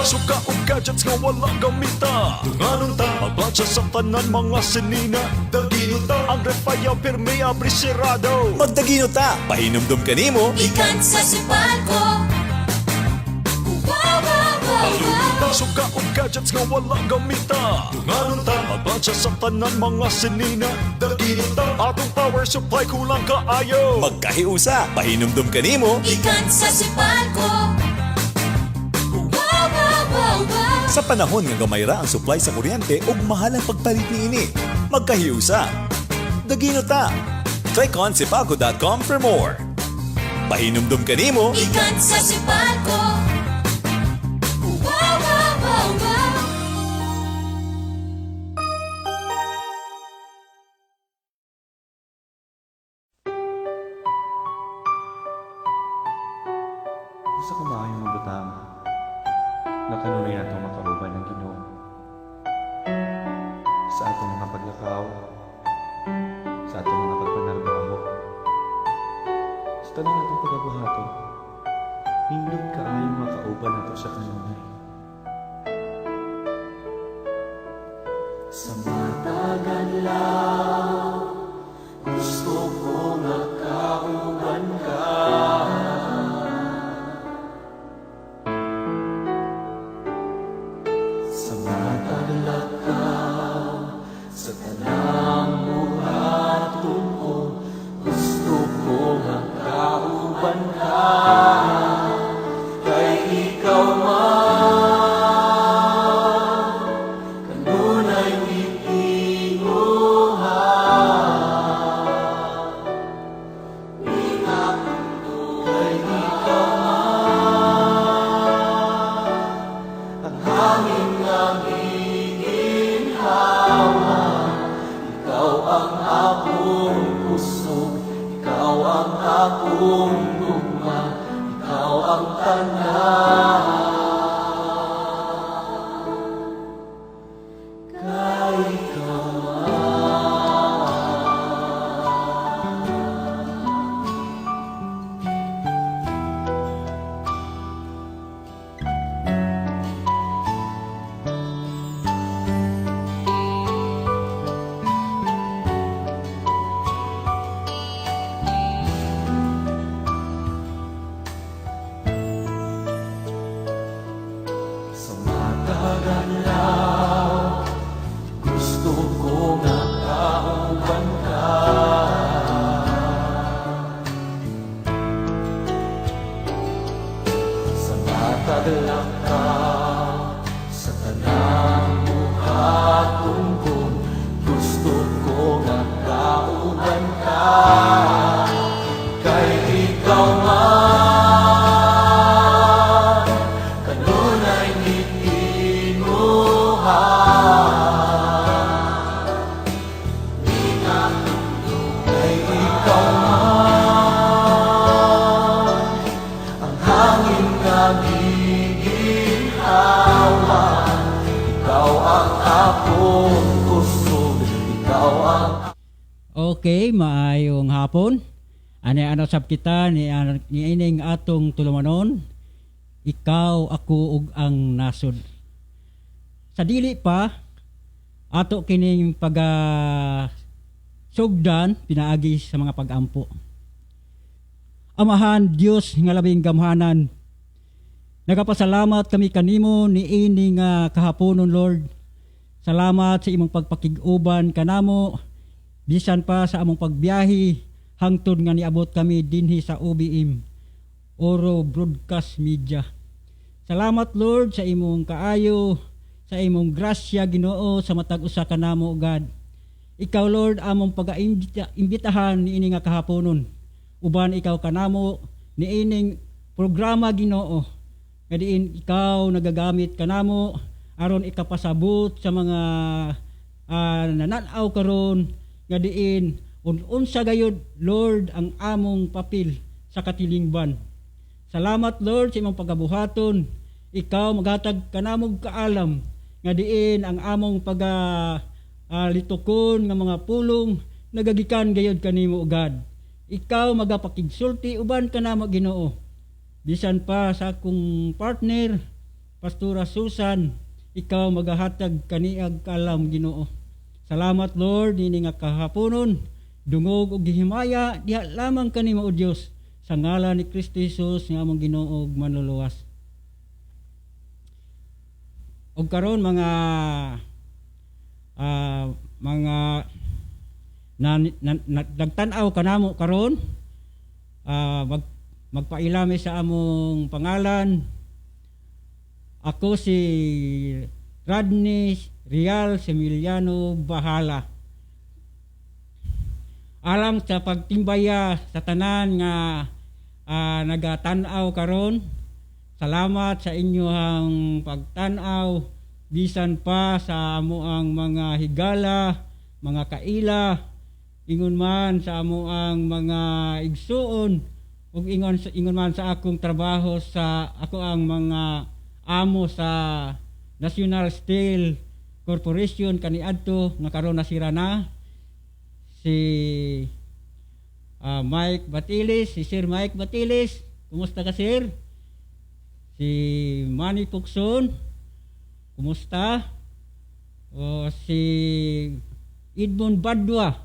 Suka og gadgets nga wala gamita. Dunganon ta, magplancha sa tanan mga sinina. Dagino ta, ang refayaw pirmi abri sirado. Magdagino ta, pahinumdum kanimo. Ikan sa Sipalko. Wow, wow, wow, wow. Suka og gadgets nga wala gamita. Dunganon ta, magplancha sa tanan mga sinina. Dagino ta, atong power supply kulang kaayo. Magkahiusa, pahinumdum kanimo. Ikan sa Sipalko. Wow, wow, wow, wow. Sa panahon nga gamay ra ang supply sa kuryente ug mahal ang pagpalit niini. Magkahiusa. Dagino ta. Click on sipago.com for more. Pahinumdum kanimo. Ikan sa Sipalko. Wow, wow, wow, wow. Usa ka maayo nga butang nga kanunay nato makauban ang Ginoo sa atong mga paglakaw, sa atong mga pagpanarbaho, sa tanan natong pagabuhaton. Nindot kaayo nga kauban nato sa kanunay. Sa matag adlaw, gusto ko nga kauban ka. Sa matag lakaw, sa tanang buhaton ko, gusto ko nga kauban ka. Kay ikaw man, kanunay gitinguha. Kay ikaw man, ang hangin nga giginhawa. Ikaw ang akong kusog, ikaw ang akong gugma, ikaw ang tanan. Kay ikaw man. Sa matag adlaw, gusto ko nga kauban ka. Sa matag lakaw, sa tanang buhaton ko, gusto ko nga kauban ka. Kay ikaw man, kanunay gitinguha. Kay ikaw man, ang hangin nga giginhawa. Ikaw ang akong kusog, ikaw ang Okay, maayong hapon. Ani ano sab kita ni ni ining atong tulumanon. Ikaw, ako ug ang nasod. Sa dili pa ato kining pag sugdan pinaagi sa mga pagampo. Amahan Dios nga labing gamhanan. Nagapasalamat kami kanimo niini nga kahaponon, Lord. Salamat sa imong pagpakig-uban kanamo bisan pa sa among pagbiyahe hangtod nga niabot kami dinhi sa OBM Oro Broadcast Media. Salamat, Lord, sa imong kaayo, sa imong grasya, Ginoo, sa matag usa kanamo, God. Ikaw, Lord, among pagaimbitahan niini nga kahaponon. Uban ikaw kanamo niining programa, Ginoo. Nga diin ikaw nagagamit kanamo aron ikapasabot sa mga nananaw karon nga diin unsa gayud, Lord, ang among papel sa katilingban. Salamat, Lord, sa imong pagabuhaton. Ikaw maghatag kanamog kaalam nga diin ang among paga litukon nga mga pulong nagagikan gayud kanimo, God. Ikaw magapakigsulti uban kanamo, Ginoo. Bisan pa sa akong partner. Pastora Susan, ikaw magahatag kaniag kaalam, Ginoo. Salamat, Lord, ini nga kahaponon, dungog ug gihimaya diha lamang kanimo, O Dios, sa ngalan ni Kristo Jesus nga among Ginoo ug Manluluwas. Ug karon mga na nagtan-aw kanamo karon, magpailami sa among pangalan. Ako si Radney Real Semiliano Bahala. Alang sa pagtimbaya sa tanan nga nagatan-aw karon, salamat sa inyong pagtan-aw bisan pa sa amoang mga higala, mga kaila, ingon man sa amoang mga igsuon ug ingon man sa akong trabaho, sa ako ang mga amo sa National Steel Corporation kaniadto nga karon nasira na, si Mike Batilis, si Sir Mike Batilis. Kumusta ka, sir? Si Manny Pukson, kumusta? O si Edmond Badwa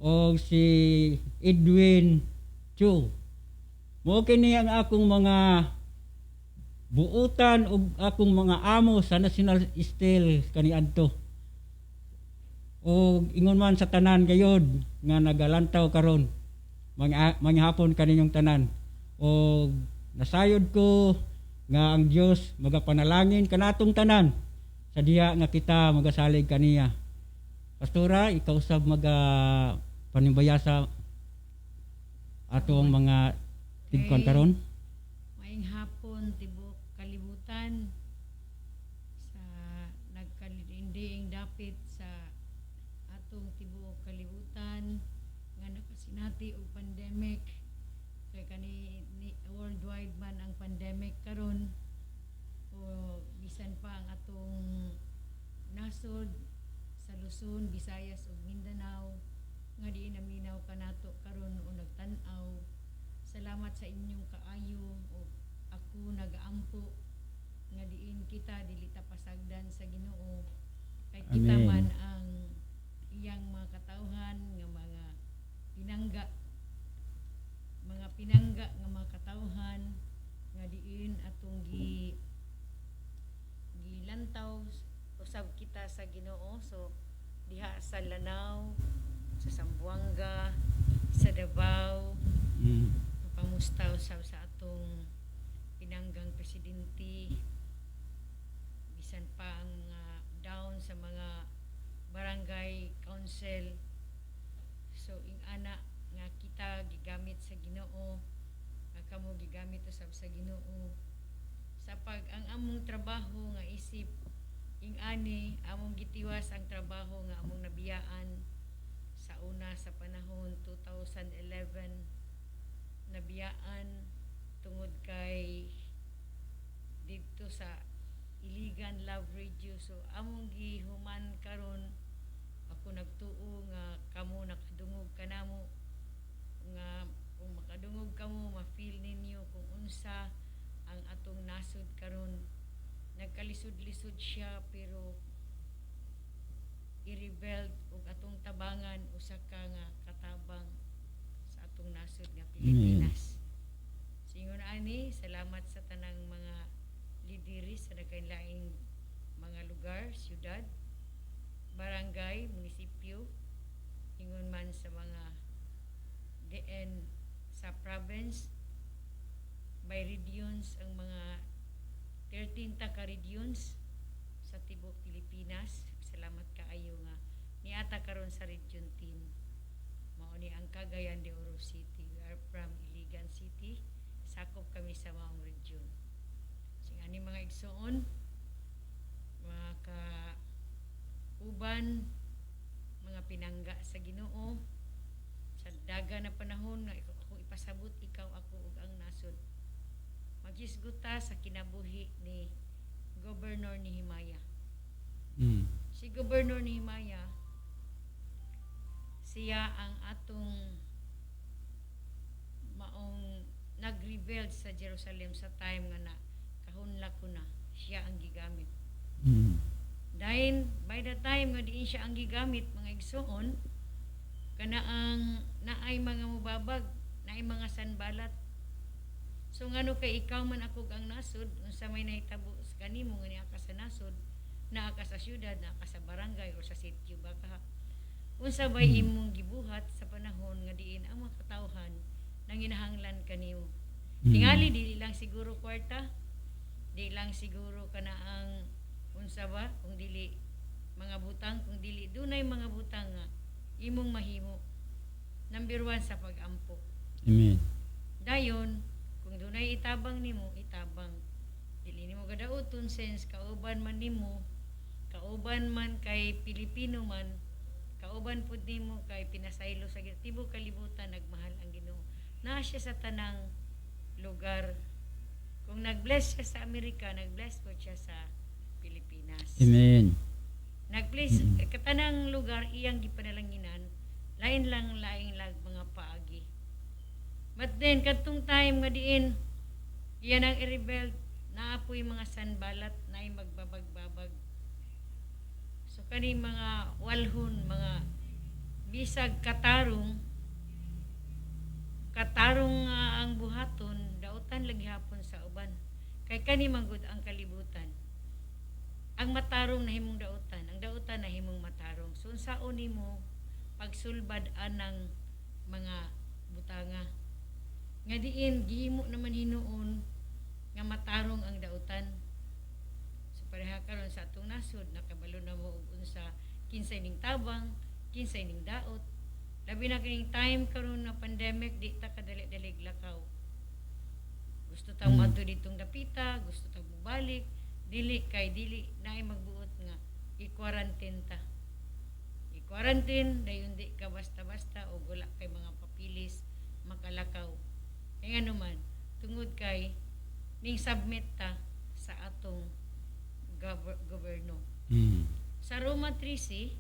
o si Edwin Chu. Mao kini ang akong mga buutan ug akong mga amo sa National Steel kaniadto. O ingon man sa tanan gayod nga nagalantaw karon. Mga hapon kaninyong tanan. O nasayod ko nga ang Dios magapanalangin kanatong tanan sa diha nga kita magasalig kaniya. Pastora, ikaw sab maga panimbaya sa atong mga tigkon karon. Maayong hapon, tibok kalibutan, sa nagkalinding dapit sa atong tibuok kalibutan nga nakasinati og pandemic, kay kani ni, worldwide man ang pandemic karon, o bisan pa ang atong nasod sa Luzon, Visayas ug Mindanao nga diin naminaw kanato karon o nagtan-aw. Salamat sa inyong kaayo, o ako nagaampo nga diin kita dili ta pasagdan sa Ginoo kay kita Amen. man ang iyang mga katawhan nga mga pinangga nga mga katawhan nga diin atong gilantaw usab kita sa Ginoo. So diha sa Lanao, sa Zamboanga, sa Davao, pamusta usab sa atong pinanggang presidente, bisan pa ang mga down sa mga barangay council. So ing-ana nga kita gigamit sa Ginoo, nga kamo gigamit usab sa Ginoo sa pag ang among trabaho nga isip ing-ani, among gitiwas ang trabaho nga among nabiyaan sa una sa panahon 2011, nabiyaan tungod kay didto sa Iligan Love Radio. So among gihuman karon, ako nagtuo nga kamo nakadungog kanamo, nga kung makadungog kamo, ma-feel ninyo kung unsa ang atong nasod karon. Nagkalisod-lisod siya, pero i-rebuild ug atong tabangan usa ka nga katabang sa atong nasod nga Pilipinas. Singon ani, salamat sa tanang mga lideres sa nagkainlaing mga lugar, syudad, barangay, munisipyo, ingon man sa mga DN sa province, by regions, ang mga 13 ta ka regions sa tibuok Pilipinas. Salamat kaayo nga niata karon sa Region 10. Mao ni ang Cagayan de Oro City. We are from Iligan City. Sakop kami sa maong region. Sing ani, mga igsoon, mga ka uban, mga pinangga sa Ginoo, sa daga na panahon nga akong ipasabot, ikaw, ako ug ang nasod. Maghisgot ta sa kinabuhi ni Governor Nehemiah. Si Governor Nehemiah, siya ang atong maong nag-rebuild sa Jerusalem sa time nga na kahunla ko na. siya ang gigamit. Dahil by the time nga diin siya ang gigamit, mga igsuon, kana ang naay mga mubabag, naay mga sanbalat. So ngano kay ikaw man ako ang nasod, unsa may nahitabo sa kanimo nga naa ka sa nasod, naa ka sa syudad, naa ka sa barangay or sa sitio ba ka? Unsa bay imong gibuhat sa panahon nga diin ang mga katawhan nanginahanglan kanimo? Tingali dili lang siguro kwarta, di lang siguro kana ang unsa ba, kung dili mga butang, kung dili dunay mga butang nga imong mahimo. Number one, sa pag-ampo. Amen. Dayon, kung dunay itabang nimo, itabang. Dili nimo gadauton since kauban man nimo, kauban man kay Pilipino man, kauban pud nimo kay pinasaylo sa Ginoo. Tibok kalibutan nagmahal ang Ginoo. Naa siya sa tanang lugar. Kung nag-bless siya sa Amerika, nag-bless po siya sa Pilipinas. Amen. Nag-bless katanang lugar iyang gipanalanginan, lain lang laing lag mga paagi. But then kadtong time nga diin iyan ang i-rebel, naa poy mga sanbalat, naay magbabag-babag. So kani mga walhon, mga bisag katarong katarong nga ang buhaton, dautan lagi hapon sa uban. Kay kani manggod ang kalibutan. Ang matarong nahimong dautan, ang dautan nahimong matarong. So unsaon nimo pagsulbad anang mga butanga nga diin gihimo naman hinuon nga matarong ang dautan? So pareha karon sa atong nasod, nakabalo na mo og unsa, kinsay ning tabang, kinsay ning daot. Labi na kining time karon na pandemic, di ta kadali-dali lakaw. Gusto ta moadto ditong dapita, gusto ta mobalik, dili kay dili naay magbuot nga i-quarantine ta. I-quarantine dayon, di ka basta-basta og wala kay mga papilis makalakaw. Kay ngano man, tungod kay ning submit ta sa atong gobyerno. Sa Roma 13,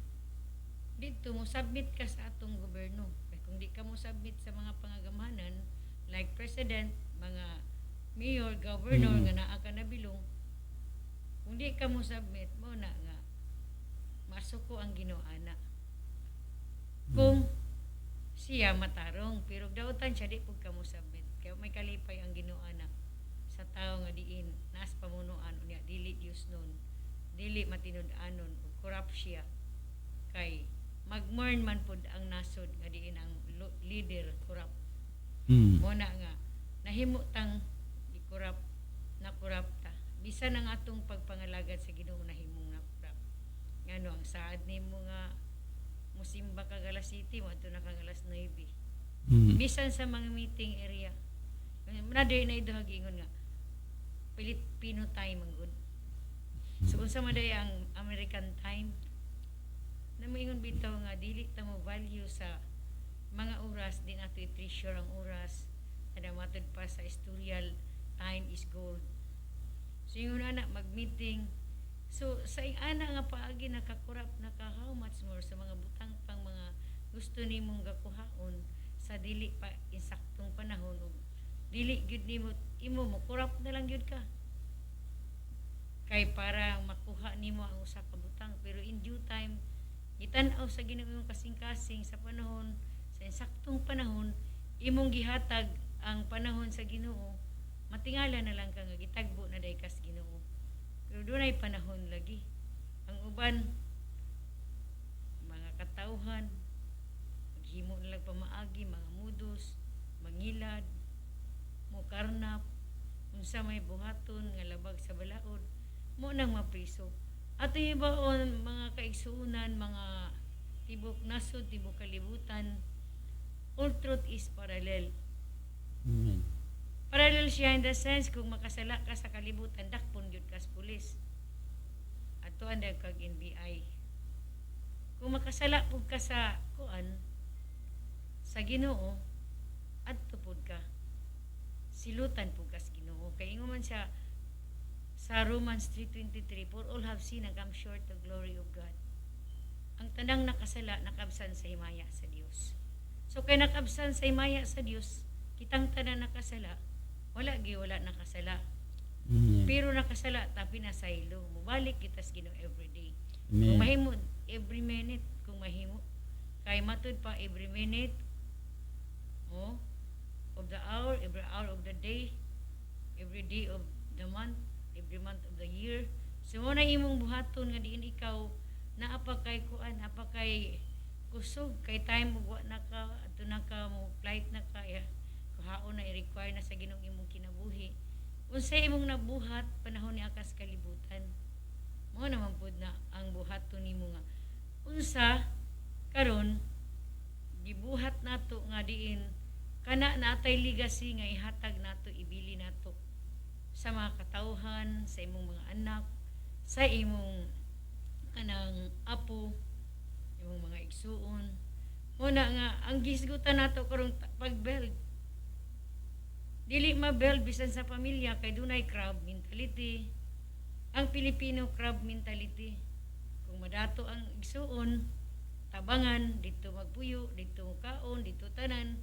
dito mo submit ka sa atong gobyerno. Kay kung di ka mo submit sa mga pangagamhanan like president, mga mayor, governor nga naa ka nabilong, kung di ka mo submit mo na nga masuko ang Ginoo ana. Kung siya matarong, pero dautan siya, di pud ka mo submit. Kaya may kalipay ang Ginoo ana sa tao nga diin naas pamunuan unya dili Dios nun, dili matinud-anon ug corrupt siya, kay magmourn man pud ang nasod nga diin ang leader corrupt. Mo na nga nahimo tang di corrupt na corrupt ta. Bisan ang atong pagpangalagad sa Ginoo nahimong na corrupt. Ngano ang saad nimo nga musimba ka alas 7, moadto na kang alas 9. Bisan sa mga meeting area. Na diri na iduha giingon nga Filipino time ang good. So unsa man day ang American time? Na moingon bitaw nga dili ta mo value sa mga oras, di nato i-treasure ang oras. Ana matud pa sa istorya, time is gold. So ingon ana mag-meeting. So sa ana nga paagi nakakurap naka, how much more sa mga butang pang mga gusto nimong gakuhaon sa dili pa insaktong panahon ug dili gyud nimo imo mo kurap na lang gyud ka kay para makuha nimo ang usa ka butang. Pero in due time, gitan-aw sa Ginoo imong kasing-kasing sa panahon, sa insaktong panahon imong gihatag ang panahon sa Ginoo. Matingala na lang ka nga gitagbo na day kas Ginoo, pero dunay panahon lagi. Ang uban mga katawhan maghimo na lang pamaagi, mga modus, mangilad, mukarnap, unsa may buhaton nga labag sa balaod, mo nang mapriso. Ato hibaon, mga kaigsuonan, mga tibok nasod, tibok kalibutan, all truth is parallel. Amen. Parallel siya in the sense kung makasala ka sa kalibutan, dakpon gyud kas pulis. Atuan dahil kag NBI. Kung makasala pud ka sa kuan, sa Ginoo, adto pud ka. Silutan pud ka sa Ginoo. Kay ingon man siya sa Romans 3:23, "For all have sinned and come short of glory of God." Ang tanang nakasala nakabsan sa himaya sa Dios. So kay nakabsan sa himaya sa Dios, kitang tanan nakasala, wala gi wala nakasala. Amen. Pero nakasala ta, pinasaylo. Mubalik kita sa Ginoo everyday. Amen. Kung mahimo every minute, kung mahimo kay matud pa every minute, oh, of the hour, every hour of the day, every day of the month, every month of the year. So mo na imong buhaton nga diin ikaw naa pa kay kuan, naa pa kay kusog, kay time ug wa na ka adto na ka mo flight na ka ya, kuhaon na, i-require na sa Ginoo imong kinabuhi. Unsay imong nabuhat panahon ni akas kalibutan? Mo naman pud na ang buhaton nimo nga unsa karon gibuhat nato nga diin kana naatay legacy nga ihatag nato, ibili nato sa mga katawhan, sa imong mga anak, sa imong kanang apo, imong mga igsuon. Muna nga ang gisgutan nato karong pag-build, dili ma-build bisan sa pamilya kay dunay crab mentality. Ang Pilipino, crab mentality. Kung madato ang igsuon, tabangan dito, magpuyo dito, kaon dito tanan.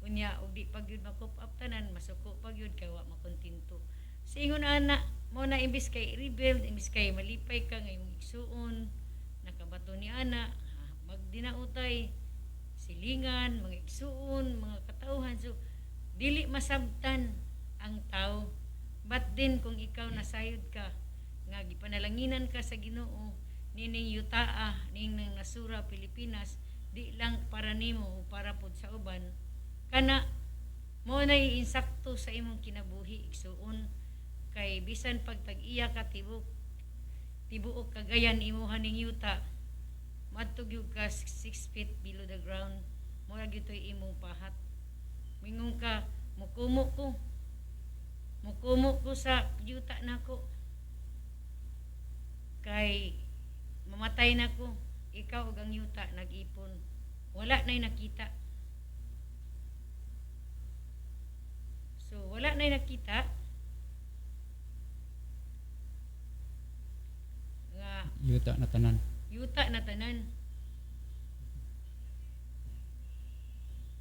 Unya og di pa gyud ma-cope up tanan, masuko pa gyud kay wa makontento. Singon ana mo na, imbis kay rebuild, imbis kay malipay ka nga imong igsuon nakabato ni ana, ha, magdinautay silingan, mga igsuon, mga katawhan. So dili masabtan ang tao. But din kung ikaw nasayod ka nga gipanalanginan ka sa Ginoo nining yutaa ning nang nasura Pilipinas, di lang para nimo o para pod sa uban, kana mo na insakto sa imong kinabuhi, igsuon, kay bisan pag tag-iya ka tibok tibuok Cagayan imuha ning yuta, madto gyud ka 6 feet below the ground. Mura gyud to'y imong pahat. Mingon ka, "Mukumo ko, mukumo ko sa yuta nako kay mamatay na ko." Ikaw ug ang yuta nag-ipon, wala na'y nakita. So wala na'y nakita nga Yuta na tanan. Yuta na tanan.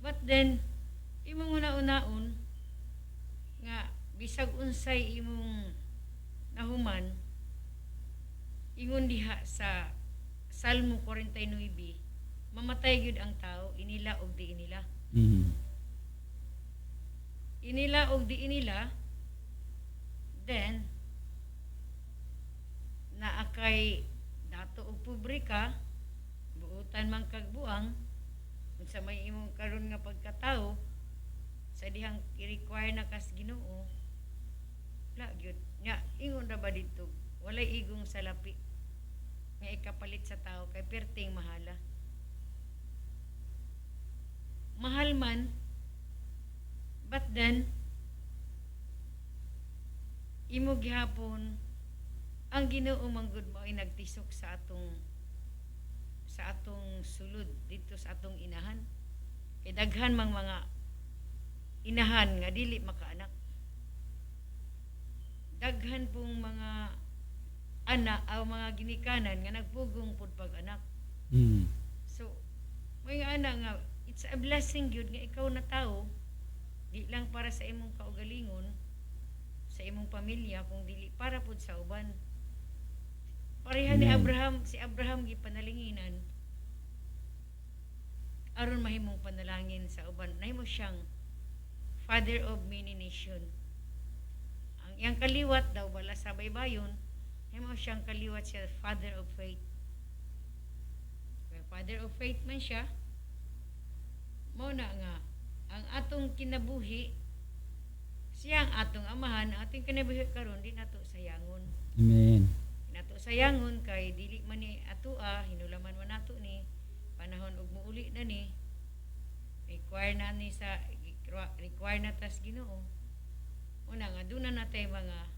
But then imong una-unaon nga bisag unsay imong nahuman, ingon diha sa Salmo 49, mamatay gyud ang tao inila og di inila. Inila og di inila, then naa kay dato og pobre ka, buutan man kag buang, unsa may imong karon nga pagkatao sa dihang i-require na kas Ginoo, la gyud nya. Ingon ra ba didto, walay igong salapi nga ikapalit sa tao kay perting mahala. Mahal man, but then imo gihapon ang Ginoo manggod mo ay nagtisok sa atong sulod dito sa atong inahan, kay daghan mang mga inahan nga dili makaanak, daghan pong mga anak o mga ginikanan nga nagpugong pud pag-anak. So may nga ana nga it's a blessing gyud nga ikaw na tao, di lang para sa imong kaugalingon, sa imong pamilya, kung dili para pud sa uban. Pareha ni Amen. Abraham, si Abraham gipanalinginan aron mahimong panalangin sa uban. Nahimo siyang father of many nation. Ang iyang kaliwat daw bala sa baybayon, nahimo siyang kaliwat siya father of faith. Kaya father of faith man siya, mao na nga ang atong kinabuhi, siya ang atong amahan, ang atong kinabuhi karon di nato sayangon. Amen. Di nato sayangon kay dili man ni atua, hinulaman man nato ni panahon og muuli na ni, require na ni sa require na tas Ginoo. Una nga doon na natay mga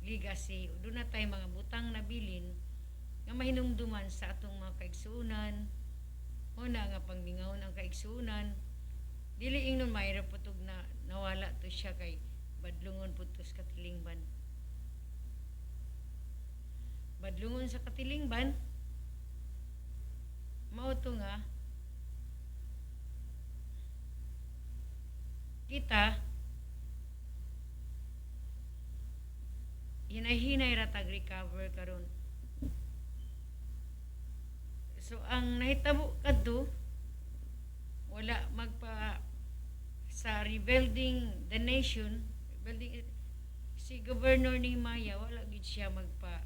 legacy, doon na tay mga butang na bilin nga mahinumduman sa atong mga kaigsuonan. Una nga pangmingawn ang kaigsuonan, dili ingnon mayro putog na nawala to siya kay badlungon pud to sa katilingban. Badlungon sa katilingban, mao to nga kita Hinay-hinay ra tag recover karon. So ang nahitabo kadto, wala magpa sa rebuilding the nation, rebuilding it, si Governor Nehemiah wala gid siya magpa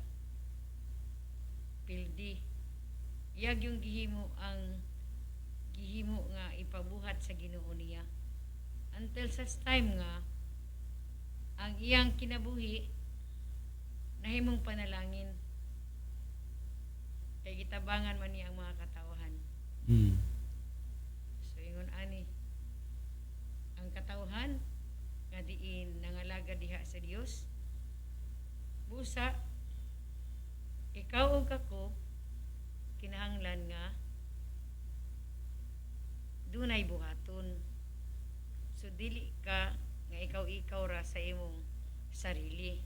pildi. Iyag yung gihimo ang gihimo nga ipabuhat sa Ginoo niya. Until such time nga ang iyang kinabuhi nahimong panalangin. Kay gitabangan man niya ang mga katawahan. So ingon ani ang katawhan nga diin nangalaga diha sa Dios, busa ikaw ug ako kinahanglan nga dunay buhaton. So dili ka nga ikaw-ikaw ra sa imong sarili.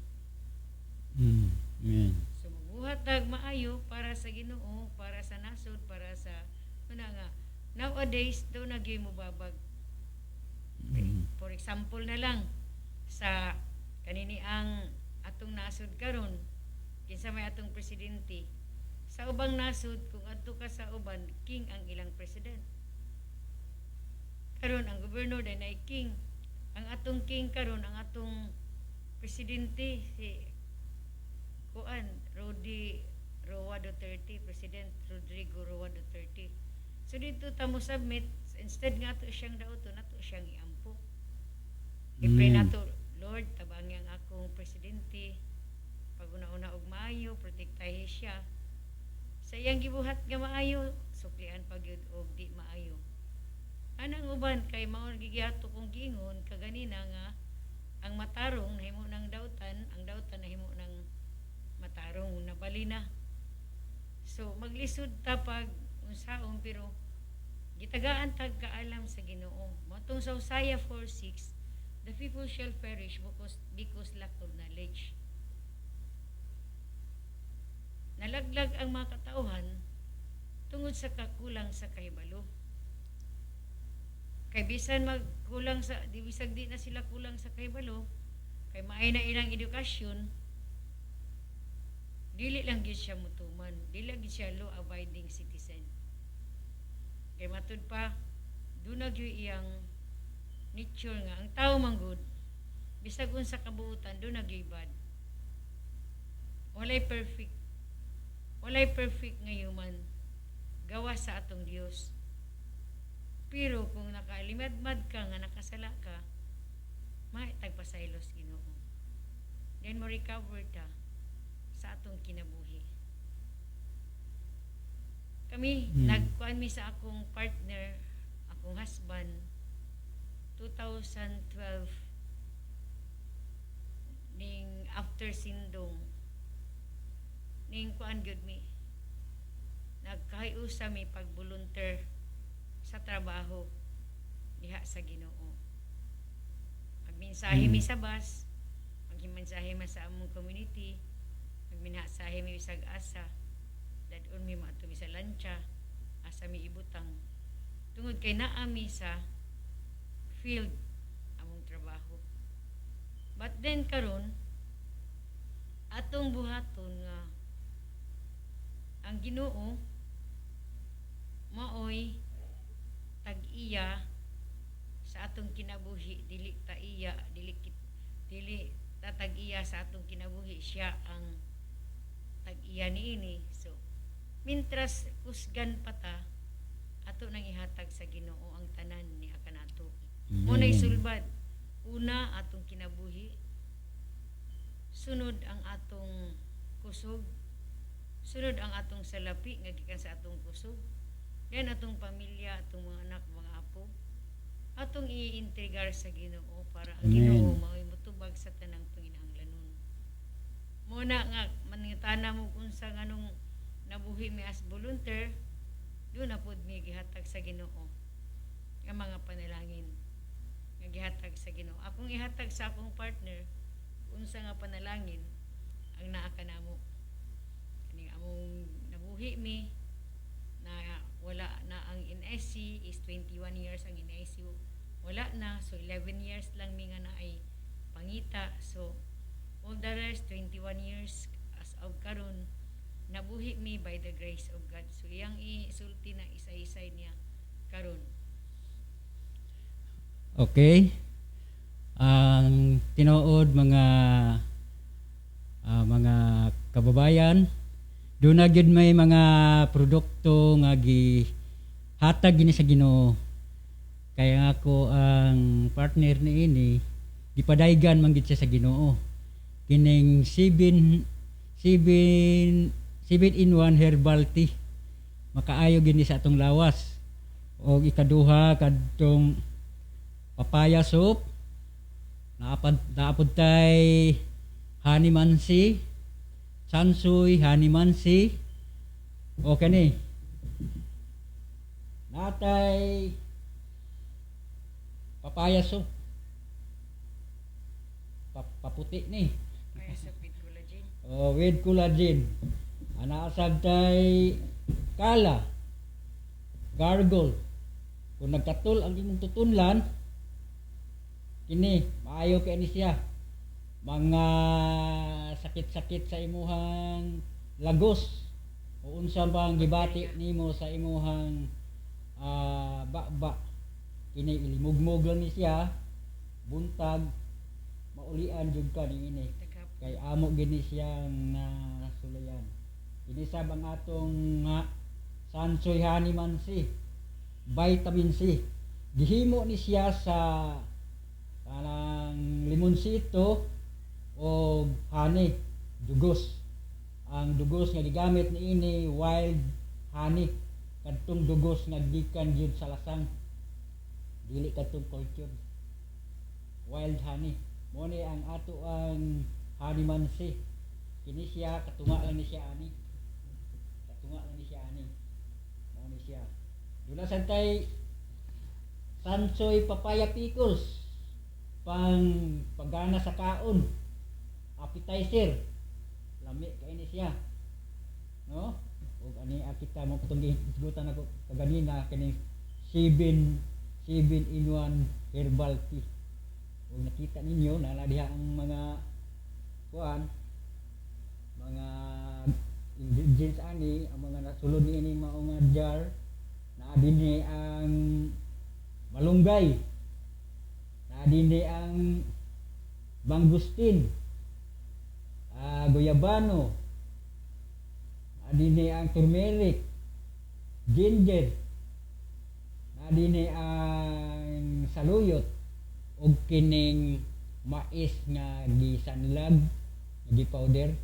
Amen. So magbuhat tag maayo para sa Ginoo, para sa nasod, para sa una nga nowadays do na gyud mobabag. For example na lang sa kanini ang atong nasod karon, kinsa may atong presidente? Sa ubang nasod, kung adto ka sa uban, king ang ilang president. Karon ang gobernador day nay king. Ang atong king karon, ang atong presidente, si kuan Rodi Roa Duterte, President Rodrigo Roa Duterte. So dito ta mo submit, instead nga ato siyang dauton, ato siyang iampo. I-pray nato, "Lord, tabangi ang akong presidente. Pag una-una og maayo, protektahe siya. Sa iyang gibuhat nga maayo, suklian pa gyud og di maayo." Anang uban kay mao gigiato kong giingon kaganina nga ang matarong nahimo ng dautan, ang dautan nahimo ng matarong, nabali na. So maglisod ta pag unsaon, pero gitagaan tag kaalam sa Ginoo. Mao tong sa Hosea 4:6, "The people shall perish because lack of knowledge." Nalaglag ang mga katauhan tungod sa kakulang sa kahibalo. Kay bisan magkulang sa di, bisag di na sila kulang sa kahibalo, kay maay na ilang edukasyon, dili lang gyud siya mutuman, dili lang gyud siya law abiding citizen. Kay matud pa, duna gyud iyang nature nga ang tao manggod, bisag unsa kabuutan, duna gyud bad. Walay perfect. Walay perfect nga human gawas sa atong Dios. Pero kung nakalimadmad ka nga nakasala ka, may tagpasaylos Ginoo. Then mo recover ta sa atong kinabuhi. Kami, nagkuan mi sa akong partner, akong husband, 2012, ning after Sindong, ning kuan gyud mi. Nagkahiusa mi pag-volunteer sa trabaho diha sa Ginoo. Magmensahe mi sa bus, magmensahe mi sa among community, magmensahe mi bisag asa, dad-on mi, maadto mi sa lantsa, asa mi ibutang. Tungod kay naa mi sa field among trabaho. But then karon atong buhaton nga ang Ginoo maoy tag-iya sa atong kinabuhi, dili ta iya, dili ta tag-iya sa atong kinabuhi, siya ang tag-iya niini. So mintras kusgan pa ta, ato nang ihatag sa Ginoo ang tanan ni kanato. Mo nay sulbad: una, atong kinabuhi, sunod ang atong kusog, sunod ang atong salapi nga gikan sa atong kusog, then atong pamilya, atong mga anak, mga apo, atong iintrigar sa Ginoo para ang Amen. Ginoo mao'y motubag sa tanang panginahanglanon. Mo na nga mangutana mo kung sa nganong nabuhi mi as volunteer, doon na pod mi gihatag sa Ginoo nga mga panalangin nga gihatag sa Ginoo. Akong ihatag sa akong partner unsa nga panalangin ang naa kanamo. Kaning among nabuhi mi na wala na ang NSC is 21 years ang NSC, wala na. So 11 years lang mi nga naay pangita. So All the rest, 21 years as of karon, nabuhi mi by the grace of God. So iyang isulti na isa-isay niya karon. Okay. Ang tinuod, mga kababayan, doon na gyud may mga produkto nga gihatag gini sa Ginoo. Kaya nga ako ang partner ni ini gipadaygan man gid siya sa Ginoo. Kining 7 7 7 in 1 herbal tea. Makaayo gini sa atong lawas. Og ikaduha, kadtong papaya soup, naapad naapod tay honey mansi, sansoy honey mansi. Okay ni natay papaya soup, paputi ni. Kaya sa with collagen. Oh, with collagen. Ana asab tay kala gargle. Kung nagkatul ang imong tutunlan, kini maayo kay ni siya. Mga sakit-sakit sa imuhang lagos o unsa bang gibati nimo sa imuhang baba, kini ilimugmog lang ni siya buntag, maulian jud ka niini kay amo gini siyang nasulayan. Kini sab ang atong nga Sansoy Honey Mansi, vitamin C. Gihimo ni siya sa kanang limonsito o honey, dugos. Ang dugos nga gigamit niini, wild honey, kadtong dugos nga gikan gyud sa lasang, dili kadtong cultured. Wild honey mo ni ang ato ang honey mansi. Kini siya katunga lang ni siya ani, katunga lang ni siya ani. Mo ni siya. Duna sad tay Sansoy papaya pickles, pang paggana sa kaon, appetizer. Lami kay ni siya, no? Ug ani kita mo katong gihisgutan ako kaganina, kining 7 7 in 1 herbal tea. Ug nakita ninyo na diha ang mga kuan, mga ingredients ani, ang mga nasulod niini mao nga jar. Naa dinhi ang malunggay, naa dinhi ang mangosteen, guyabano, naa dinhi ang turmeric, ginger, naa dinhi ang saluyot ug kining mais nga gisanlag, nga gi-powder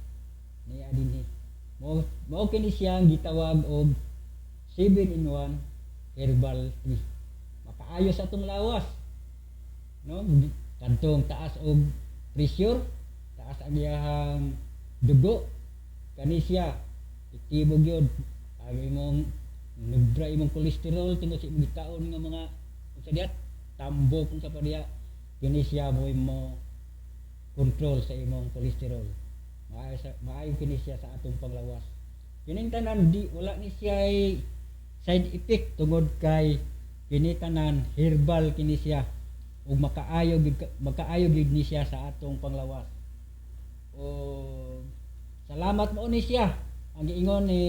niya dinhi. Mao kini siyang gitawag og 7 in 1 herbal tea. Makaayo sa atong lawas, no? Kadtong taas og pressure, taas ang iyahang dugo, kani siya epektibo gyud. Ang imong nubra imong cholesterol tungod sa imong gitaon nga mga unsa diha, tambok, unsa pa diha, kini siya mo control sa imong cholesterol. Maayo kini siya sa atong panglawas. Kining tanan di wala ni siya side effect tungod kay kini tanan herbal kini siya ug makaayo gid ni siya sa atong panglawas. O salamat mo ni siya ang giingon ni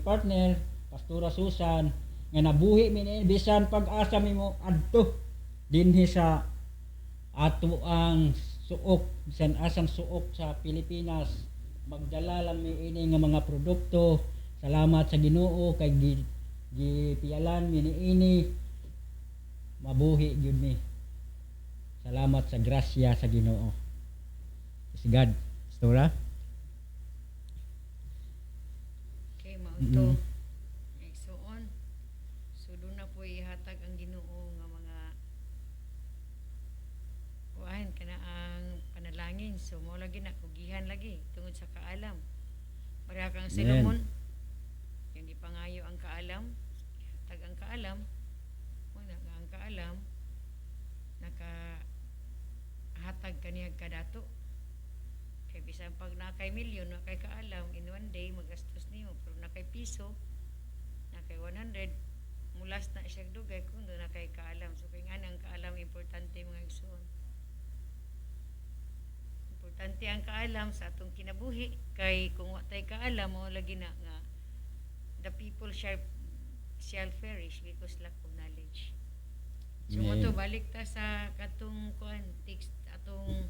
partner Pastora Susan nga nabuhi mi ni bisan pag-asa mi mo adto dinhi sa ato ang suok, bisan asang suok sa Pilipinas, magdala lang mi ini nga mga produkto. Salamat sa Ginoo kay gipiyalan mi niini, mabuhi gyud mi. Salamat sa grasya sa Ginoo. Si God, Pastora. Okay, mao to. So on. So doon na po ihatag ang Ginoo nga mga kuan kana ang panalangin. So mao lagi na kugihan lagi tungod sa kaalam. Pareha kang Amen. Solomon. Yung di pangayo ang kaalam, tag ang kaalam, mo na nga ang kaalam naka hatag kaniya kadato. Kay bisan pag naa kay milyon, naa kay kaalam, in one day magastos nimo, pero naa kay piso, naa kay 100, mulas na siya dugay kung doon na kay kaalam. So kay nga ang kaalam importante, mga igsoon. Importante ang kaalam sa atong kinabuhi kay kung wa tay kaalam, mao lagi na nga the people shall perish because lack of knowledge. So mo to, Amen. balik ta sa katong kuan, text, atong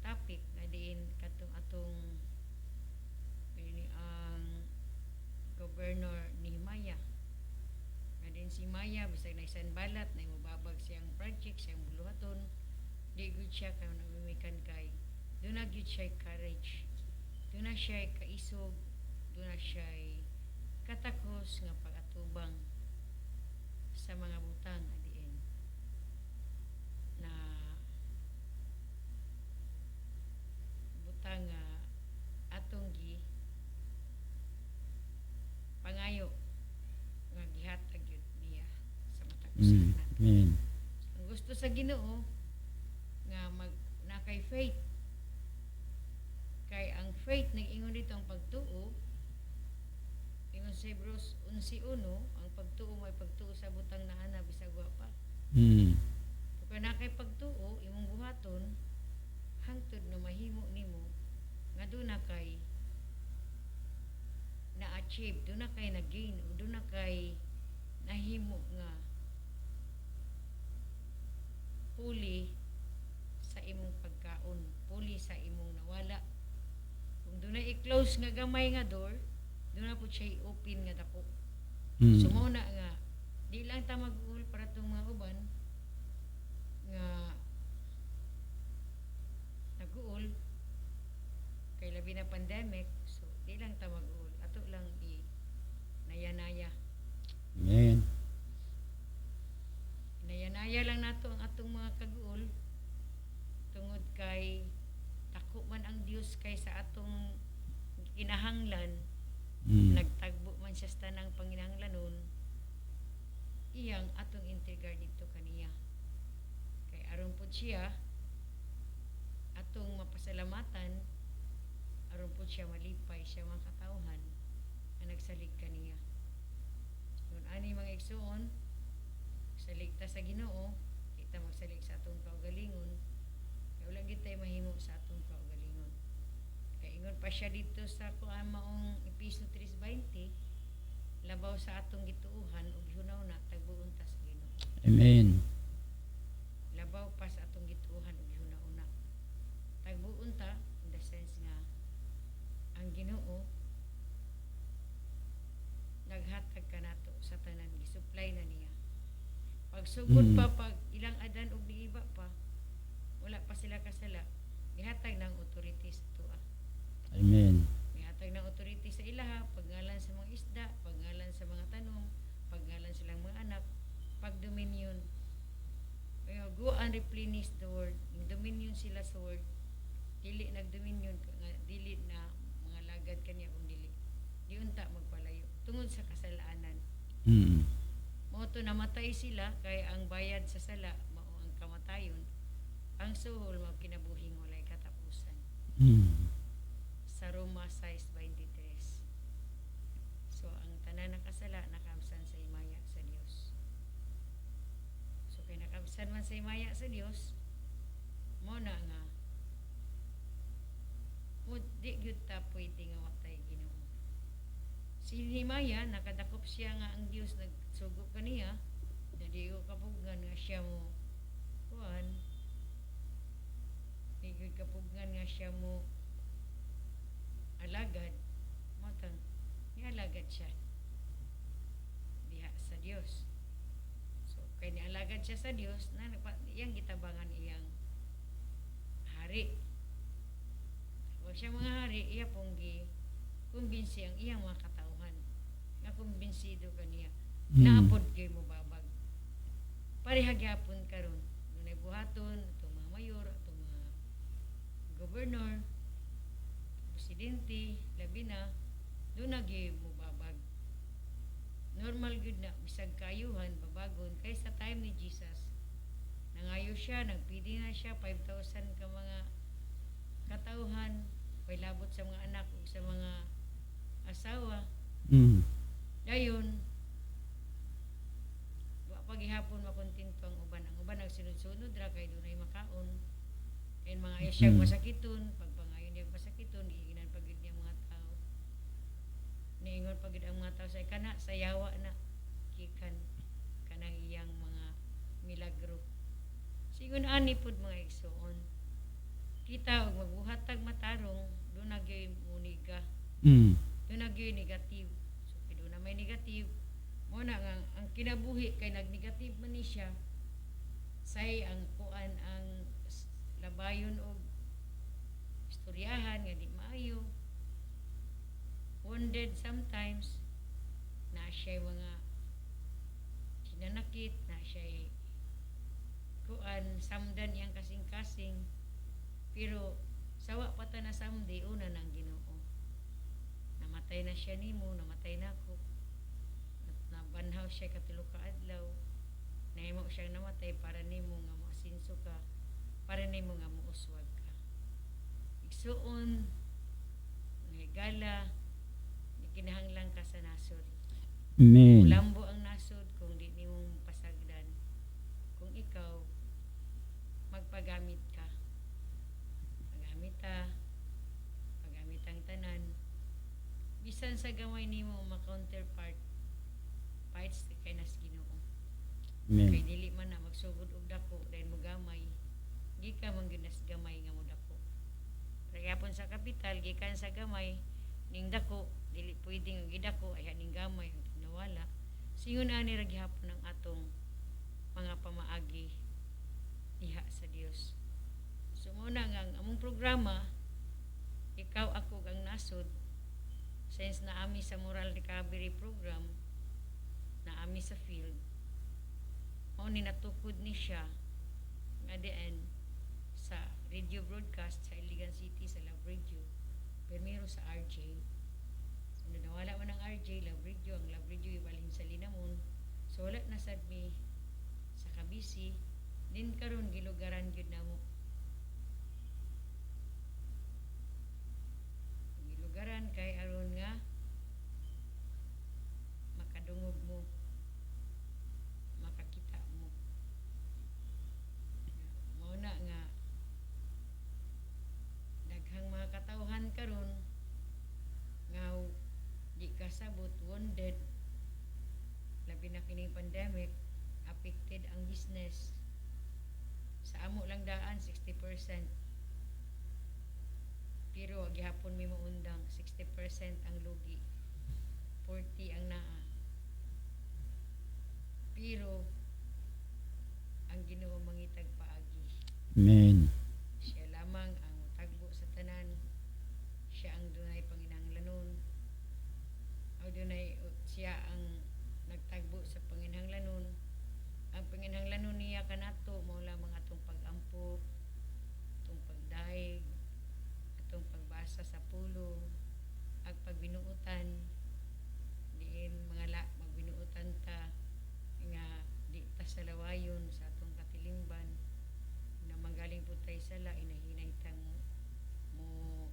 topic nga diin katong atong ini ang Governor Nehemiah, nga din si Maya, bisag na Sanbalat na mobabag siyang project, siyang buluhaton, di gud siya kay nagmimikan kay duna gyud siya courage, duna siya kaisog, duna siya katakos nga pag-atubang sa mga butang nga diin na butang nga atong gi pangayo nga gihatag gyud niya sa matag usa nato. Amen. Ang gusto sa Ginoo nga mag na kay faith, kay ang faith, nag-ingon dito ang pagtuo, ingon sa Hebreos 11:1, ang pagtuo may pagtuo sa butang naa na bisag wa pa. So, kay na kay pagtuo, imong buhaton hangtod na mahimo nimo nga duna kay na-achieve, duna kay na-gain o duna kay nahimo nga puli sa imong pagkaon, puli sa imong nawala. Kung duna i-close nga gamay nga door, duna pud siya i-open nga dako. So mao na nga di lang ta mag-uol para tong mga uban nga nag-uol kay labi na pandemic, so di lang ta mag-uol, ato lang i naya-naya. Amen. Naya-naya lang nato ang atong mga kaguol tungod kay dako man ang Dios kay sa atong kinahanglan. Nagtagbo man siya sa tanang panginahanglanon, iyang atong integrar dito kaniya kay aron pod siya atong mapasalamatan, aron pod siya malipay siya mga katawhan nga nagsalig kaniya. Kung ani, mga igsuon, salig ta sa Ginoo, kita magsalig sa atong kaugalingon kay wala gid tay mahimo sa atong kaugalingon. Kay ingon pa siya dito sa kuan, maong Episo 3:20, labaw sa atong gituohan ug hunahuna, tagbuon ta sa Ginoo. Amen. Labaw pa sa atong gituohan ug hunahuna, tagbuon ta, in the sense nga ang Ginoo naghatag kanato sa tanan, gisupply na niya pagsugod pa pag ilang Adan ug ni Eva pa, wala pa sila kasala, gihatag ng authority sa atoa. Amen. Gihatag ng authority sa ilaha, pagngalan sa mga isda, pagngalan sa mga tanom, pagngalan silang mga anak, pag dominion. Kaya go and replenish the world. Yung dominion sila sa world. Dili nagdominion ka nga dili na mga lagad kaniya kung dili. Di unta magpalayo tungod sa kasalanan. Mao to namatay sila kay ang bayad sa sala mao ang kamatayon. Ang suhol mao kinabuhing walay katapusan sa Roma 6:23. So ang tanan nakasala nakamsan sa himaya sa Dios. So kay nakamsan man sa himaya sa Dios, mo na nga mo di gyud ta pwede nga watay Ginoo. Si Nehemiah, nakadakop siya nga ang Dios nagsugo kaniya na di ko kapugnan nga siya mo kuan, di gyud kapugnan nga siya mo alagad, mao tang nialagad siya diha sa Dios. So kay nialagad siya sa Dios na iyang gitabangan iyang hari. Wag siya mga hari, iya pong gi kumbinsi ang iyang mga katauhan nga kumbinsido kaniya naapod kay mo babag. Pareha gyapon karon, dunay buhaton atong mga mayor, atong mga governor, presidente, labi na duna gyud mo babag. Normal gyud na bisag kayuhan babagon kay sa time ni Jesus, nangayo siya, nagpidi na siya 5,000 ka mga katauhan, way labot sa mga anak ug sa mga asawa. Dayon wa pa gihapon makontento ang uban. Ang uban nagsunod-sunod ra kay dunay makaon. Kay mga siya masakiton. Ingon ani pud, mga igsoon. Kita og magbuhat tag matarong, duna gyoy muniga. Duna gyoy negative. So kay duna may negative, mo na nga ang kinabuhi kay nagnegative man ni siya. Say ang kuan, ang labayon og istoryahan nga di maayo. Wounded sometimes na siya, mga hinanakit na siya, kuan, samdan iyang kasing-kasing, pero sawa pa ta na samdi, una ng Ginoo, namatay na siya nimo, namatay na ako. Nabanhaw siya katulo ka adlaw. Nahimo siyang namatay para nimo nga moasinso ka, para nimo nga mouswag ka. Igsuon, higala, di kinahanglan ka sa nasod. Amen. Mulambo ang nasod kung di nimo pasagdan. Kung ikaw magpagamit ka. Pagamit ta, pagamit ang tanan. Bisan sa gamay nimo ma counterpart, fights kay nas Ginoo. Amen. Kay dili man na magsugod og dako dahil mo gamay. Gikan man gyud nas gamay nga mo dako. Kaya sa kapital gikan sa gamay ning dako, dili pwedeng ang gidako ay ning gamay ang nawala. Singon ani ra gihapon ang atong mga pamaagi diha sa Dios. So mao na nga ang among programa, Ikaw, Ako ug ang Nasod, since naami sa Moral Recovery Program, naami sa field, mao ni natukod ni siya nga diin sa radio broadcast sa Iligan City, sa Love Radio, primero sa RJ. Ano, nawala man ang RJ, Love Radio, ang Love Radio ibalhin sa Linamon, so wala na sad mi sa kabisi din. Karon gilugaran gyud namo, gilugaran kay aron nga makadungog mo, makakita mo. Mao na nga daghang mga katawhan karon nga di kasabot, wounded, labi na kining pandemic, affected ang business. Sa amo lang daan 60%, pero gihapon mi moundang, 60% ang lugi, 40 ang naa, pero ang Ginoo mangitag paagi. Amen. Siya lamang ang tagbo sa tanan. Siya ang dunay panginahanglanon. O dunay, siya ang nagtagbo sa panginahanglanon. Ang panginahanglanon niya kanato mao lamang atong pag-ampo, atong pagdayeg, atong pagbasa sa pulong, ag pagbinuutan diin mga la magbinuutan ta nga di ta sa lawayon sa atong katilingban na manggaling po tayo sala, hinahinay tang mo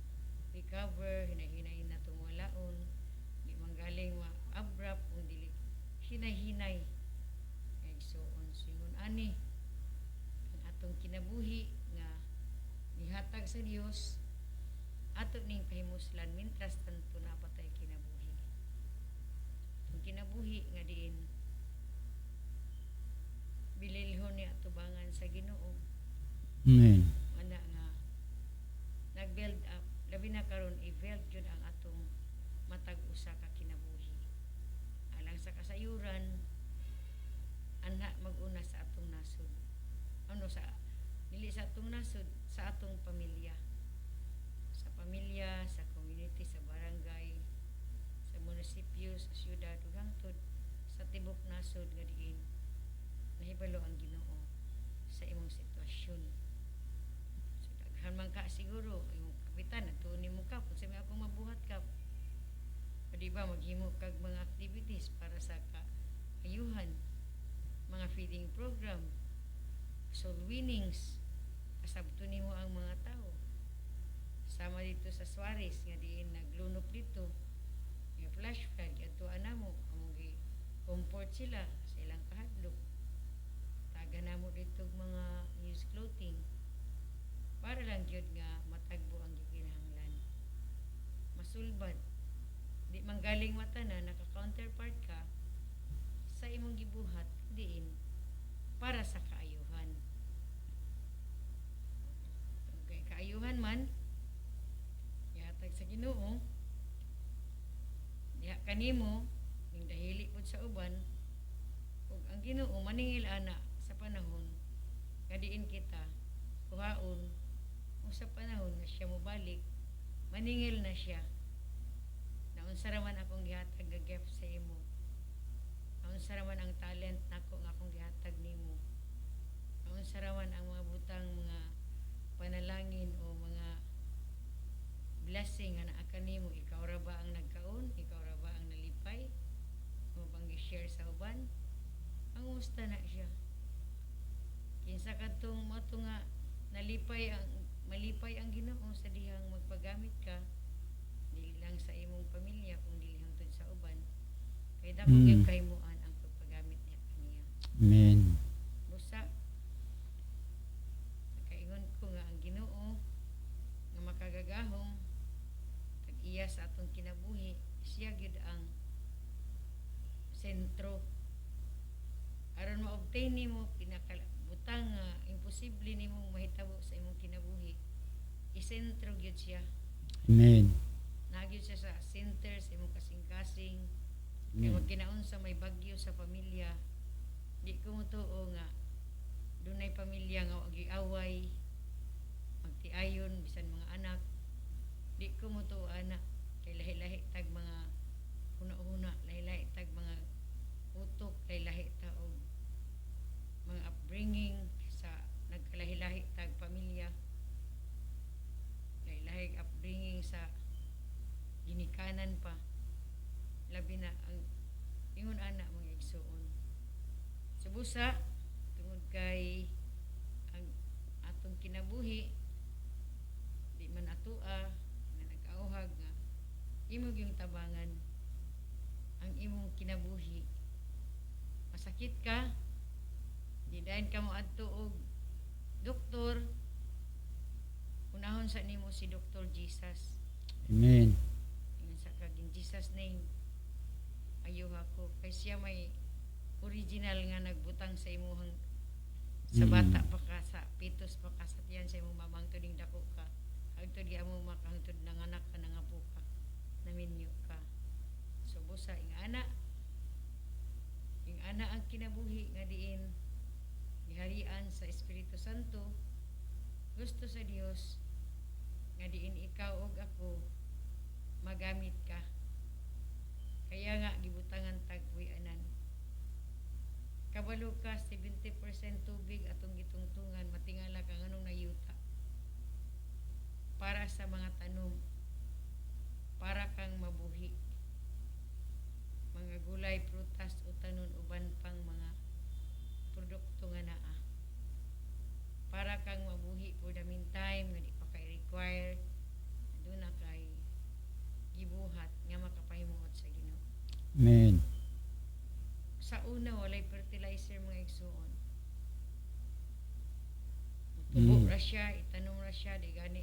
recover, hinahinay na itong walaon, di manggaling ma abrupt kung dili hinay-hinay. Ay so on, singon ani ang atong kinabuhi nga gihatag sa Dios, ato ning pahimuslan mintras tanto na pa tay kinabuhi, atong kinabuhi nga diin bililhon ni atubangan sa Ginoo. Amen. Ana nga nag-build up, labi na karon i-build yun ang atong matag usa ka kinabuhi alang sa kasayuran. Anha mag-una sa atong nasod, ano, sa dili sa atong nasod, sa atong pamilya, sa pamilya, sa community, sa barangay, sa munisipyo, sa syudad ug hangtod sa tibok nasod nga diin nahibalo ang Ginoo sa imong sitwasyon. So daghan man ka siguro imong kapitan atuon nimo kap kung sa may akong mabuhat kap. O di ba maghimo kag mga activities para sa kaayuhan, mga feeding program, soul winnings, pasabto nimo ang mga tao. Sama dito sa Suarez nga diin naglunok dito nga flash flood, adtuan namo, among gi comfort sila sa ilang kahadlok. Taga namo dito og mga news clothing para lang gyud nga matagbo ang gikinahanglan, masulbad. Di man galing mata na naka-counterpart ka sa imong gibuhat diin para sa kaayuhan. Kanimo ning dahili pud sa uban, ug ang Ginoo maningil ana sa panahon nga diin kita kuhaon, o sa panahon nga siya mobalik, maningil na siya na unsa ra man akong gihatag nga gift sa imo, unsa ra man ang talent nako nga akong gihatag nimo, unsa ra man ang mga butang, mga panalangin o mga blessing nga naa kanimo, ikaw ra ba ang nagkaon? Ikaw ra ba ang nalipay mo bang gi-share sa uban? Ang musta na siya, kinsa kadtong mo to nga nalipay ang malipay ang Ginoo sa dihang magpagamit ka, dili lang sa imong pamilya kung dili hangtod sa uban, kay dako gyud kahimuan ang pagpagamit niya kaniya. Amen. Busa nakaingon ko nga ang Ginoo nga makagagahom, tag-iya sa atong kinabuhi, siya gyud ang sentro aron ma-obtain nimo pinakabutang nga imposible nimong mahitabo sa imong kinabuhi. Isentro gyud siya. Amen. Naa gyud siya sa center sa imong kasing-kasing, kay Amen. magkinaunsa may bagyo sa pamilya, di ko motuo nga dunay pamilya nga wa away, magtiayon bisan mga anak. Di ko motuo ana, kay lahi-lahi tag mga huna-huna, lahi-lahi tag mga utok, lahi-lahi ta og mga upbringing sa nagkalahi-lahi tag pamilya, lahi-lahi upbringing sa ginikanan pa, labi na ang ingon ana, mga igsuon. Subusa tungod kay ang atong kinabuhi di man atoa nga nag-auhag nga imo gyung tabangan ang imong kinabuhi. Masakit ka, di dayon ka moadto og doktor, unahon sa nimo si Dr. Jesus. Amen. Ingon sa kag, "In Jesus' name, ayuha ko," kay siya may original nga nagbutang sa imuhang sa bata pa ka, sa pitos pa ka sa tiyan sa imong mama, hangtod ning dako ka, hangtod gi amo maka, hangtod nanganak ka, nangapo ka, naminyo ka. So busa ing ana ang kinabuhi nga diin giharian sa Espiritu Santo. Gusto sa Dios nga diin ikaw ug ako magamit ka, kaya nga gibutangan tag puy-anan. Kabalo ka 70% tubig atong gitungtungan, matingala ka nganong nayuta para sa mga tanom, para kang mabuhi, mga gulay, prutas o tanon, uban pang mga produkto nga naa, para kang mabuhi for the meantime nga di pa kay require doon na kay gibuhat nga makapahimuot sa Ginoo. Amen. Sa una walay fertilizer, mga igsuon. Tubo ra siya, itanom ra siya, di gani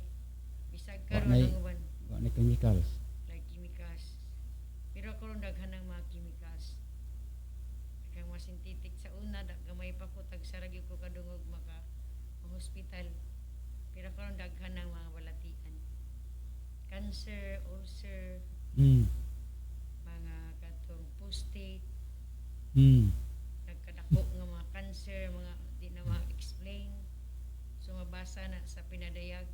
bisag karon ang uban Wa na chemicals. Like chemicals. Pero karon daghan ng mga chemicals. Daghang mga synthetic. Sa una da, gamay pa ko, tagsa ra gyud ko kadungog maka hospital. Pero karon daghan ng mga balatian. Cancer, ulcer, mga katong prostate, nagkadako nga mga cancer, mga di na ma-explain. So mabasa na sa pinadayag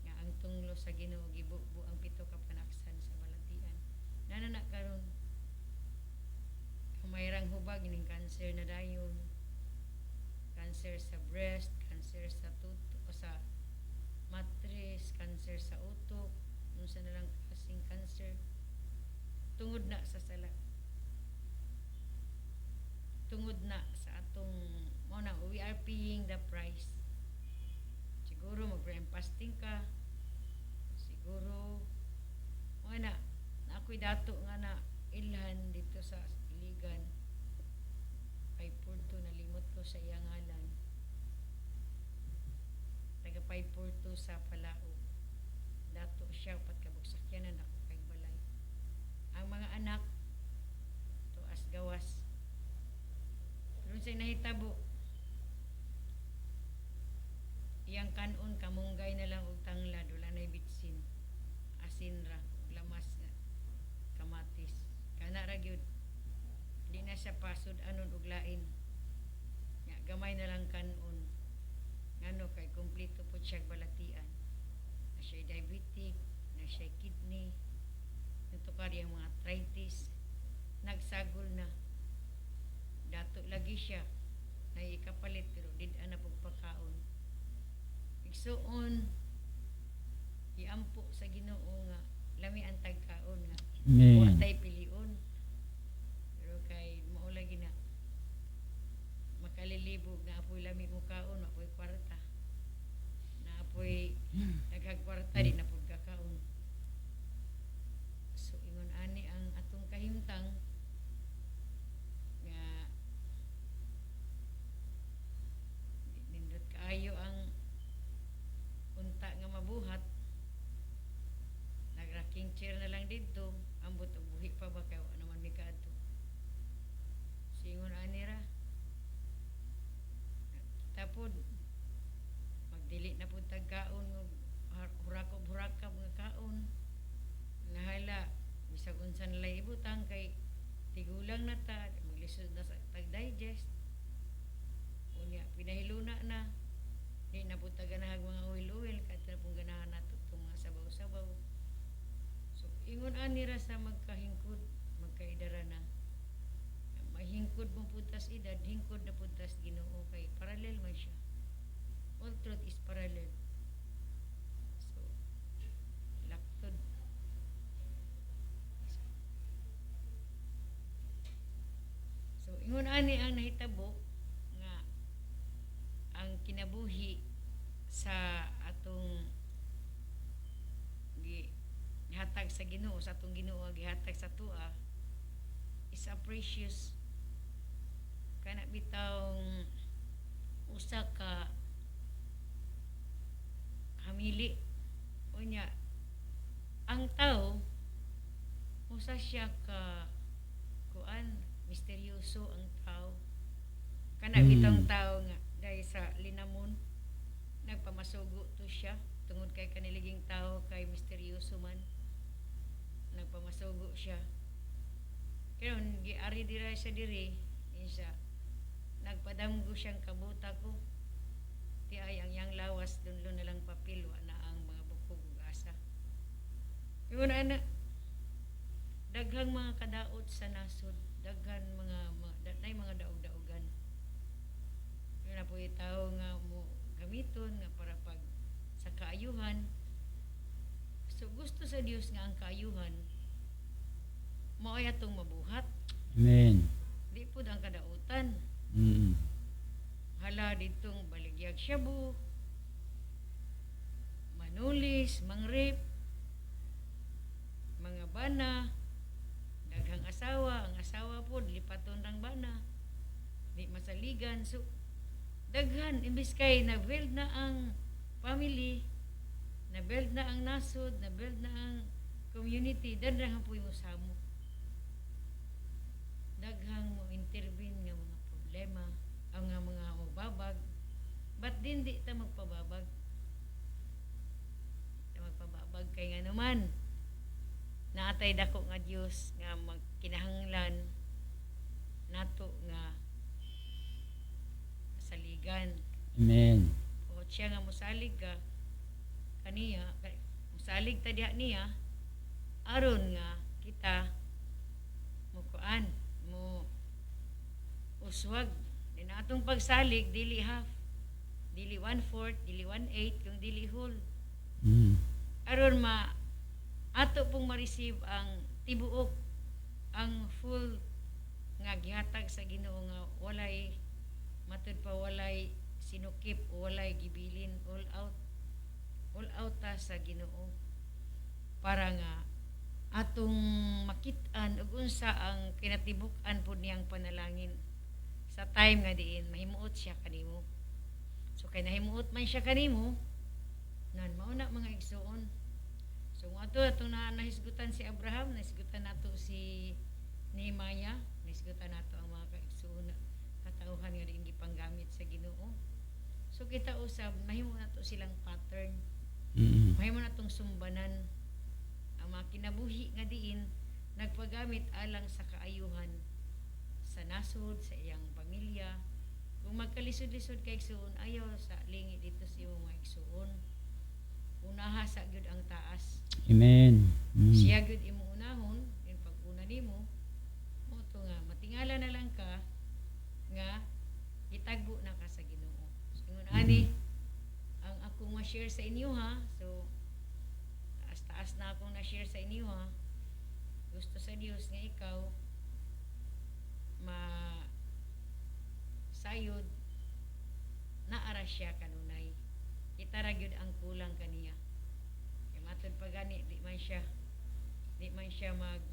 nga ang tunglo sa Ginoo gibubo ang pito ka panaksan sa balatian. Nana na karon kamayrang hubag ining cancer na dayon. Cancer sa breast, cancer sa tuto o sa matris, cancer sa utok, unsa na lang kasing cancer tungod na sa sala, tungod na sa atong mo na we are paying the price. Siguro mag fasting ka, siguro mo na na ako'y dato nga na ilhan dito sa Iligan kay Porto, nalimot ko sa iyang ngalan, taga 542 sa Palao. Dato siya, upat ka sakyanan ako kay balay. Ang mga anak tuas gawas, pero sa nahitabo, iyang kanon kamunggay na lang og tanglad, wala nay bitsin, asin ra, ug lamas nga kamatis. Ana ra gyud. Di na siya pasud-anon og lain. Nya gamay na lang kanon. Ngano kay kompleto po siya balatian. Na siya diabetic, na siya kidney, natukar yung mga arthritis, nagsagol na. Dato lagi siya, naikapalit pero did na pagpakaon. Igsuon, iampo sa Ginoo nga lami ang tagkaon nga Amen. wa tay pilion. Pero kay mao lagi na makalilibog na apoy lami mo kaon, apoy kwarta. Na apoy daghang kwarta, di na pud kakaon. So ingon ani ang atong kahimtang nga nindot kaayo ang unta nga mabuhat. Nag-rocking chair na lang didto, ambot og buhi pa ba kay wa naman mi kaadto. Singon ani ra kita pod magdili na pud tagkaon og hurakob-hurakab nga kaon. Nahala bisag unsa na lay ibutang kay tigulang na ta, maglisod na sa tag-digest. Unya pinahiluna na, di na pud ta ganahag mga oil-oil, kadto na pong ganahan nato itong mga sabaw-sabaw. So ingon ani ra sa magkahingkod, magkaidara na. Mahingkod mo pud tas edad, hingkod na pud tas Ginoo kay parallel man siya. All truth is parallel. So laktod. So ingon ani ang nahitabo nga ang kinabuhi sa atong gihatag sa Ginoo, sa atong Ginoo gihatag sa tua is a precious kana bitawng usa ka hamili. Unya ang tao usa siya ka kuan, misteryoso ang tao kana bitawng tao nga dahil sa linamon nagpamasugo to siya tungod kay kaniliging tao kay misteryoso man, nagpamasugo siya. Karon giari dira siya diri siya nagpadamgo siyang kabuta ko ti ay ang yang lawas dunlo na lang papel, wa na ang mga bukog ug asa. Ingon ana daghang mga kadaot sa nasod, daghan mga nay mga daog-daogan. Yun na po yung tao nga mo gamiton nga para pag sa kaayuhan. So gusto sa Dios nga ang kaayuhan mao ay atong mabuhat. Amen. Di pud ang kadautan. Hala ditong baligyag shabu, manulis, mangrip, mga bana, daghang asawa, ang asawa pod lipaton rang bana, di masaligan. So daghan, imbis kay na-build na ang family, na-build na ang nasod, na-build na ang community, daghan po yung samo. Daghang mo intervene nga mga problema, ang nga mga mobabag, but din di ta magpababag. Di ta magpababag kay nga naman naatay dako nga Dios nga magkinahanglan nato nga saligan. Amen. O siya nga mosalig ka kaniya, mosalig ta diha niya aron nga kita mukuan mo uswag. Di na atong pagsalig dili half, dili 1/4, dili 1/8, kung dili whole. Aron ma ato pong ma-receive ang tibuok, ang full nga gihatag sa Ginoo nga walay matud pa, walay sinukip, walay gibilin, all out. All out ta sa Ginoo para nga atong makit-an ug unsa ang kinatibuk-an pud niyang panalangin sa time nga diin mahimuot siya kanimo. So kay nahimuot man siya kanimo, nan mao na mga igsuon. So ato atong nahisgutan si Abraham, nahisgutan nato si Nehemiah, nahisgutan nato ang mga kaigsuon katawhan nga diin gipanggamit sa Ginoo. So kita usab mahimo nato silang pattern. Mahimo natong sumbanan ang mga kinabuhi nga diin Nagpagamit alang sa kaayuhan sa nasod, sa iyang pamilya. Kung magkalisod-lisod kay igsuon, ayaw sa lingi dito sa imong mga igsuon. Unaha sa gyud ang taas. Amen. Siya gyud imong unahon, din pag una nimo, mo to nga matingala na lang ka nga gitagbo na ka sa Ginoo. So, ingon ani ang akong ma-share sa inyo ha. So taas-taas na akong na-share sa inyo ha. Gusto sa Dios nga ikaw ma sayod naara siya kanunay. Kita ra gyud ang kulang kaniya. Kay matud pa gani di man siya mag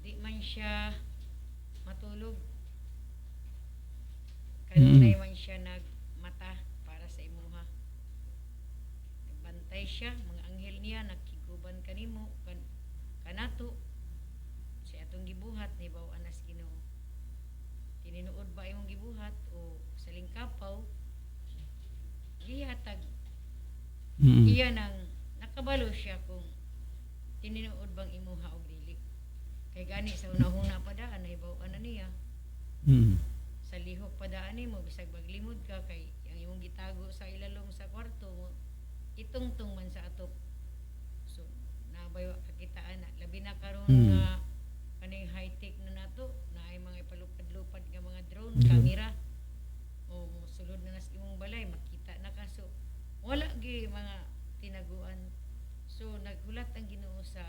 di man siya matulog. Kanunay man siya nagmata para sa imuha. Nagbantay siya, mga anghel niya nagkiguban kanimo kan kanato sa atong gibuhat nahibaw-an na sa Ginoo. Tininuod ba imong gibuhat o sa lingkapaw gihatag iya nang nakabalo siya kung tininuod bang imuha og dili. Kay gani sa una-una pa daan nahibaw-an na niya. Sa lihok pa daan nimo bisag maglimod ka kay ang imong gitago sa ilalom sa kwarto mo itungtong man sa atop. So nabay wa kakitaan na labi na karon nga kaning high tech na nato na ay mga ipalupad-lupad nga mga drone, Drone. Camera o sulod na nas imong balay makita na ka. So wala gyud mga tinaguan. So naghulat ang Ginoo sa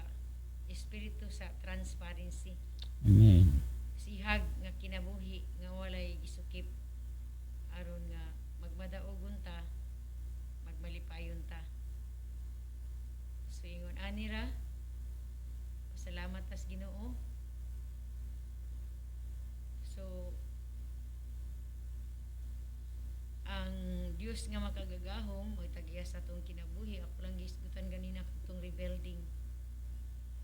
espiritu sa transparency. Amen. Sihag nga kinabuhi nga walay gisukip aron nga magmadaogon ta, magmalipayon ta. So ingon ani ra, pasalamat tas Ginoo. So ang Dios nga makagagahom magtagiya sa atong kinabuhi. Ako lang gisgutan ganina katong rebuilding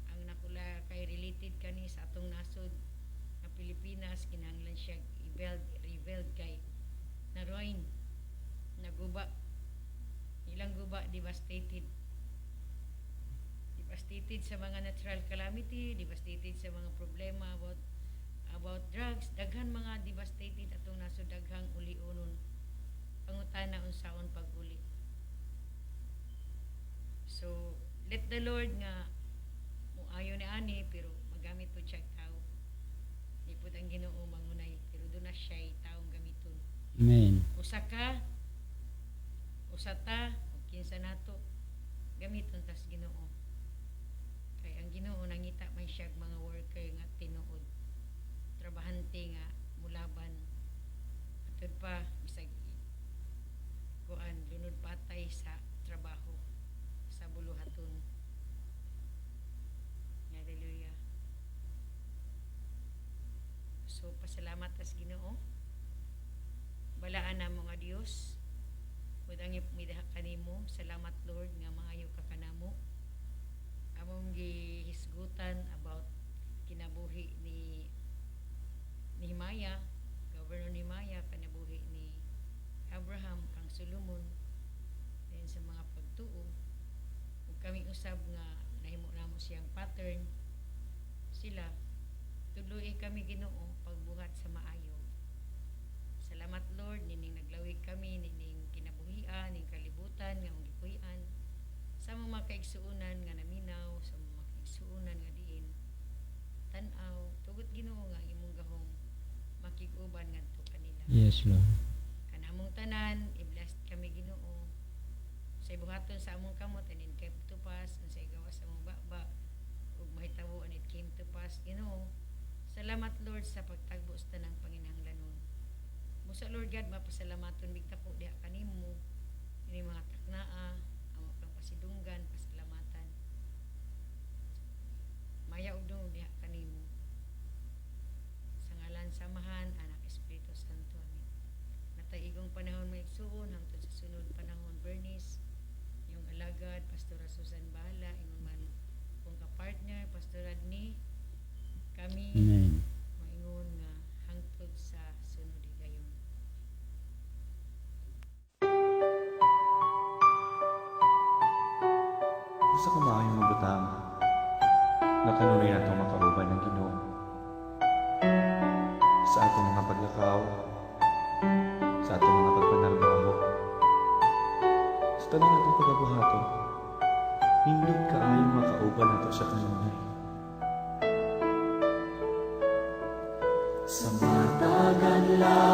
ang nakula kay related kani sa atong nasod nga Pilipinas. Kinahanglan siya i-build, rebuild kay na ruin, naguba, ilang guba, devastated, devastated sa mga natural calamity, devastated sa mga problema about drugs, daghan mga devastated atong nasod, daghang uli-unon. Pangutana unsaon pag-uli. So let the Lord nga muayo ni ani, pero magamit po siya tao. Di pud ang Ginoo mangunay, pero doon na siya taong gamiton. Amen. Usa ka, usa ta o kinsa nato, gamiton tas Ginoo. Kay ang Ginoo nangita man siya mga worker nga tinuod, trabahante nga mulaban atud pa bisag kuan, lunod patay sa trabaho sa buluhaton. Hallelujah. So pasalamat tas Ginoo. Balaan namo nga Dios, mudangip mi diha kanimo. Salamat, Lord, nga maayo ka kanamo. Among gihisgutan about kinabuhi ni Nehemiah, Governor Nehemiah, kinabuhi ni Abraham kang Solomon, then sa mga pagtuo ug kami usab nga nahimo namo siyang pattern sila. Tudloi kami, Ginoo, pagbuhat sa maayo. Salamat, Lord, nining naglawig kami nining kinabuhian ning kalibutan nga among gipuy-an, sa mga kaigsuonan nga naminaw, sa mga kaigsuonan nga diin tan-aw. Tugot, Ginoo, nga ang imong gahom makig-uban ngadto kanila. Yes, Lord. Kanamong tanan, i-bless kami, Ginoo, sa ibuhaton sa among kamot and it came to pass, and sa igawas sa among baba ug mahitabo and it came to pass. Ginoo, salamat, Lord, sa pagtagbo sa tanang panginahanglanon. Busa, Lord God, mapasalamaton mig dako diha kanimo ini mga taknaa, amo kang pasidunggan, pasalamatan. Maya og dungog diha kanimo. Sa ngalan sa Amahan, Anak, Espiritu Santo. Amen. Nataigong panahon, mga igsuon, hangtod sa sunod panahon, Bernice, yung alagad, Pastora Susan Bahala, ingon man kong kapartner, Pastor Adni, kami Amen. Maingon nga hangtod sa sunod higayon. Usa ka maayong nga butang. Sa atong mga paglakaw, sa atong mga pagpanarbaho, sa tanan natong pagabuhaton, nindot kaayo makauban nato sa kanunay. Sa matag adlaw.